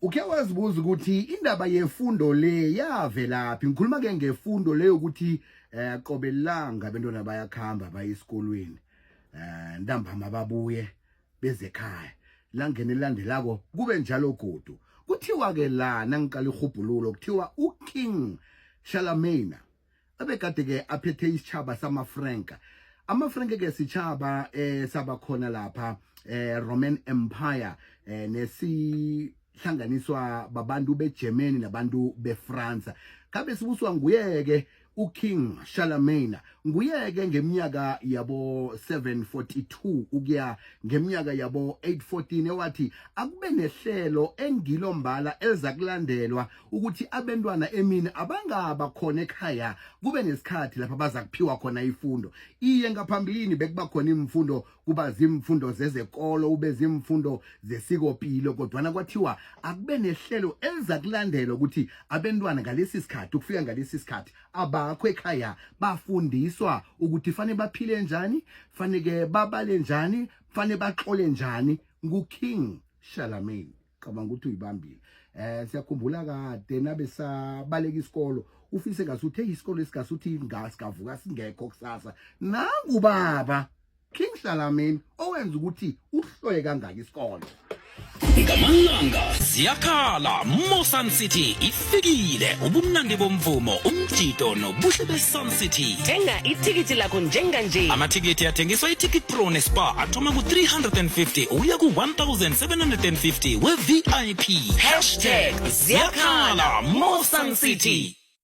Ukhe wazibuza ukuthi indaba yefundo le yavelaphi? Ngikhuluma ke ngefundo le yokuthi eh qobe langa abantwana bayakhamba baye esikolweni. Eh ntambama babuye beze ekhaya. Langene elandelako kube njalo godu. Kuthiwa ke la nangiqala irhubhululo kuthiwa uKing Charlemagne abekade ke aphethe isitjhaba samaFrank. AmaFrank ke sitjhaba eh sabakhona lapha eh Roman Empire eh nesihlanganiswa babantu beGermany nabantu beFrance. Kabe sibuswa nguye ke uKing Charlemagne nguye ke ngeminyaka yabo 742 ukuya ngeminyaka yabo 814 ewathi akube nehlelo engilo mbala elizakulandelwa ukuthi abentwana emini abangaba khona ekhaya kube nesikhathi lapha baza kuphiwa khona ifundo. Iye, ngaphambilini bekuba khona imfundo, kuba zimfundo zezekolo, ube zimfundo zesikopilo, kodwana kwathiwa akube nehlelo eliza kulandelwa ukuthi abentwana ngalesi sikhathi ukufika ngalesi sikhathi abakho ekhaya bafundiswa ukuthi fanele baphile njani, fanele babale njani, fanele baxole njani. NguKing Charlemagne. Cabanga ukuthi uyibambile. Eh siyakhumbula kade nabe sabaleka isikolo, ufise ngasuthi hey isikolo esigasuthi ngasikavuka singekho kusasa. Nangu baba King Charlemagne owenza ukuthi uhloye kangaka isikolo. Ngamalanga ziyakhala, Mo Sun City ifikile. Ubumnandi bomvumo, umjido nobuhle be-Sun City. Thenga ithikithi lakho njenganje. Amathikithi athengiswa i-Ticket Pro neSpar athoma ku-350 ukuya ku-1750 we-VIP. Hashtag ziyakhala Mo Sun City.